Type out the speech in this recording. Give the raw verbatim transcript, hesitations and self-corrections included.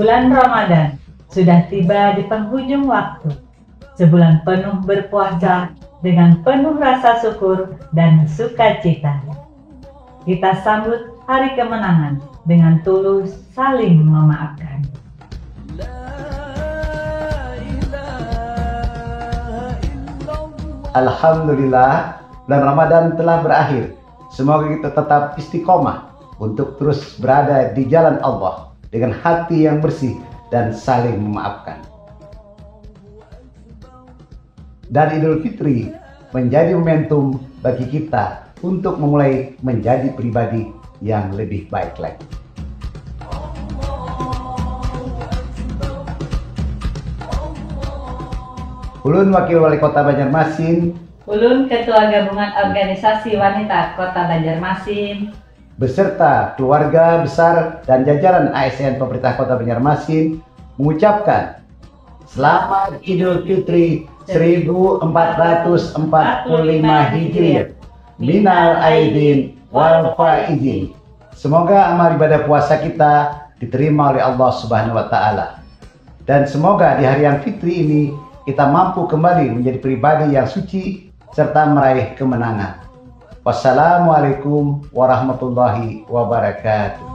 Bulan Ramadan sudah tiba di penghujung waktu. Sebulan penuh berpuasa dengan penuh rasa syukur dan sukacita. Kita sambut hari kemenangan dengan tulus saling memaafkan. Alhamdulillah, bulan Ramadan telah berakhir. Semoga kita tetap istiqomah untuk terus berada di jalan Allah dengan hati yang bersih dan saling memaafkan. Dan Idul Fitri menjadi momentum bagi kita untuk memulai menjadi pribadi yang lebih baik lagi. Ulun Wakil Wali Kota Banjarmasin, Ulun Ketua Gabungan Organisasi Wanita Kota Banjarmasin, beserta keluarga besar dan jajaran A S N Pemerintah Kota Banjarmasin mengucapkan Selamat Idul Fitri seribu empat ratus empat puluh lima Hijriah. Minal aidin wal faizin. Semoga amal ibadah puasa kita diterima oleh Allah Subhanahu wa taala. Dan semoga di hari yang fitri ini kita mampu kembali menjadi pribadi yang suci serta meraih kemenangan. Wassalamualaikum warahmatullahi wabarakatuh.